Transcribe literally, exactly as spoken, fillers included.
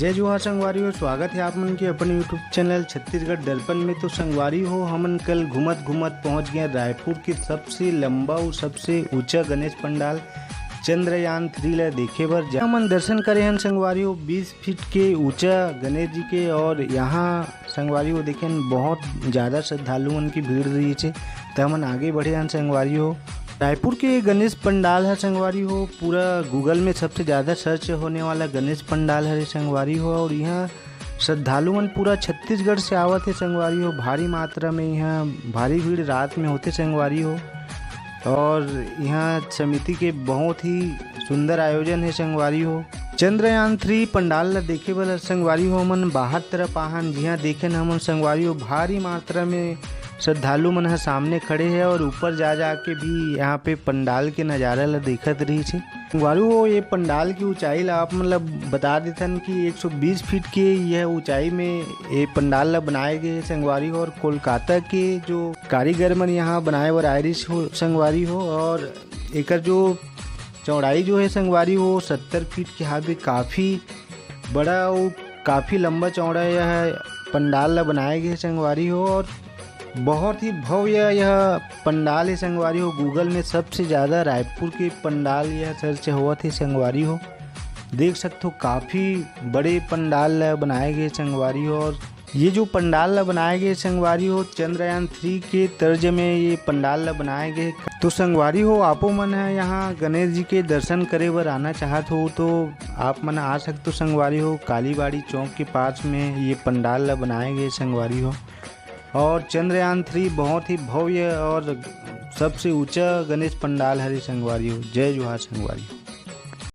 जय जोहार संगवारी हो, स्वागत है आप मन के अपन YouTube चैनल छत्तीसगढ़ दर्पण में। तो संगवारी हो, हमन कल घूमत घूमत पहुंच गए रायपुर के सबसे लंबा और सबसे ऊंचा गणेश पंडाल चंद्रयान थ्री ला देखे बर। जहां हमन दर्शन करे हन संगवारी हो, बीस फीट के ऊंचा गणेश जी के, और यहाँ संगवारी हो देखेन बहुत ज्यादा श्रद्धालु मन की भीड़ रही है। तो हमन आगे बढ़े हन संगवारी हो। रायपुर के गणेश पंडाल है संगवारी हो, पूरा Google में सबसे ज्यादा सर्च होने वाला गणेश पंडाल है संगवारी हो। और यहाँ श्रद्धालु मन पूरा छत्तीसगढ़ से आवत है संगवारी हो, भारी मात्रा में यहाँ भारी भीड़ रात में होते संगवारी हो। और यहाँ समिति के बहुत ही सुंदर आयोजन है संगवारी हो। चंद्रयान थ्री पंडाल ला देखे बर संगवारी हो हमन बाहर तरफ आहन, जिहाँ देखेन हमन संगवारी हो भारी मात्रा में श्रद्धालु मन ह सामने खड़े है और ऊपर जा जाके भी यहाँ पे पंडाल के नजारा ला देखत रही छे। संगवारी हो, ये पंडाल की ऊंचाई ला आप मन ला बता देथन कि एक सौ बीस फीट के यह ऊंचाई में ये पंडाल ला बनाए गए हे संगवारी हो। और कोलकाता के जो कारीगर मन यहाँ बनाए बर आए रहिस हो संगवारी हो, और एकर जो चौड़ाई जो है संगवारी हो सत्तर फीट के हावे, काफी बड़ा और काफी लंबा चौड़ा यह पंडाल ला बनाए गए हे संगवारी हो। और बहुत ही भव्य यह पंडाल है संगवारी हो। Google में सबसे ज्यादा रायपुर के पंडाल यह सर्च होवत है संगवारी हो। देख सकते हो काफी बड़े पंडाल ला बनाए गए संगवारी हो। और ये जो पंडाल ला बनाए गए संगवारी हो, चंद्रयान थ्री के तर्ज में ये पंडाल ला बनाए गए। तो संगवारी हो, आपो मन है यहाँ गणेश जी के दर्शन करे बर आना चाहत हो तो आप मन आ सकते हो संगवारी हो। कालीबाड़ी चौक के पास में ये पंडाल ला बनाए गए संगवारी हो। और चंद्रयान थ्री बहुत ही भव्य और सबसे ऊंचा गणेश पंडाल हरे संगवारी हो। जय जोहार संगवारी हो।